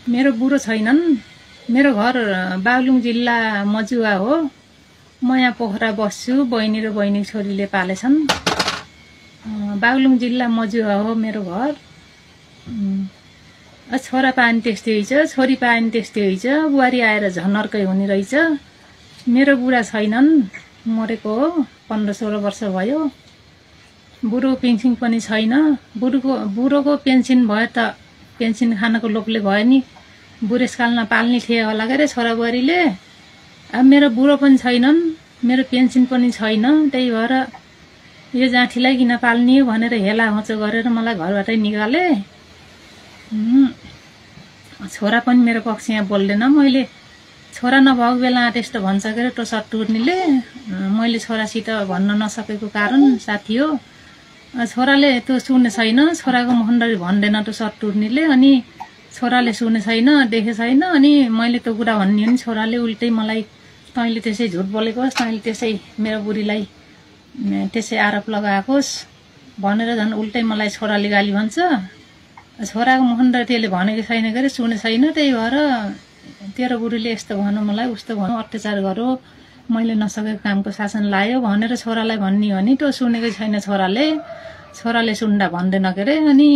मेरो बुढो छैनन्। मेरो घर बागलुङ जिल्ला मजुवा हो। म यहाँ पोखरा बस्छु। बहिनी र बहिनी छोरीले पालेछन्। बागलुङ जिल्ला मजुवा हो मेरो घर। छोरा पानी त्यस्तै हुन्छ, छोरी पानी त्यस्तै हुन्छ। बुहारी आएर झन् अर्कै हुने रहेछ। मेरो बुढा छैनन्, मरेको हो। 15-16 वर्ष भयो। बुढो पेन्सन पनि छैन। बुढोको पेन्सन भयो त पेन्सन खानको लोभले भयो नि। बुढेसकालमा पाल्ने थिए होला के अरे छोराबुहारीले। अब मेरो बुढो पनि छैनन्, मेरो पेन्सन पनि छैन। त्यही भएर यो जाँठीलाई किन पाल्ने भनेर हेला होचो गरेर मलाई घरबाटै निकाले। छोरा पनि मेरो पक्ष यहाँ बोल्दैन। मैले छोरा नभएको बेला त्यस्तो भन्छ के अरे टोसर टुर्नेले। मैले छोरासित भन्न नसकेको कारण साथी हो। छोराले त्यो सुन्ने छैन। छोराको मुखण्डरी भन्दैन टोसर टुर्नेले। अनि छोराले सुने छैन, देखे छैन। अनि मैले त्यो कुरा भन्ने हो नि छोराले उल्टै मलाई तैँले त्यसै झुट बोलेकोस्, तैँले त्यसै मेरो बुढीलाई त्यसै आरोप लगाएकोस् भनेर झन् उल्टै मलाई छोराले गाली भन्छ। छोराको मुखण्डरी त्यसले भनेको छैन के अरे, सुने छैन। त्यही भएर तेरो बुढीले यस्तो भन्यो मलाई, उस्तो भन्यो, अत्याचार गर्यो, मैले नसकेको कामको शासन लायो भनेर छोरालाई भन्ने हो नि। त्यो सुनेकै छैन छोराले। छोराले सुन्दा भन्दैन के अरे। अनि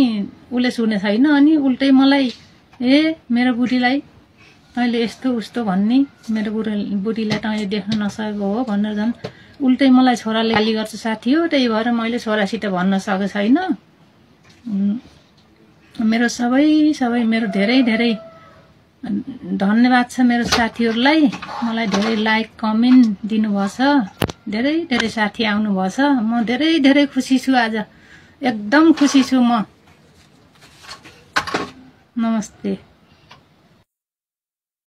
उसले सुने छैन। अनि उल्टै मलाई मेरो बुढीलाई तैँले यस्तो उस्तो भन्ने, मेरो बुढीलाई तैँले देख्न नसकेको हो भनेर झन् उल्टै मलाई छोराले गाली गर्छ साथी हो। त्यही भएर मैले छोरासित भन्न सकेको छैन। मेरो सबै मेरो धेरै धन्यवाद छ मेरो साथीहरूलाई। मलाई धेरै लाइक कमेन्ट दिनुभएछ। धेरै साथी आउनुभएछ। म धेरै खुसी छु आज। एकदम खुसी छु म। नमस्ते।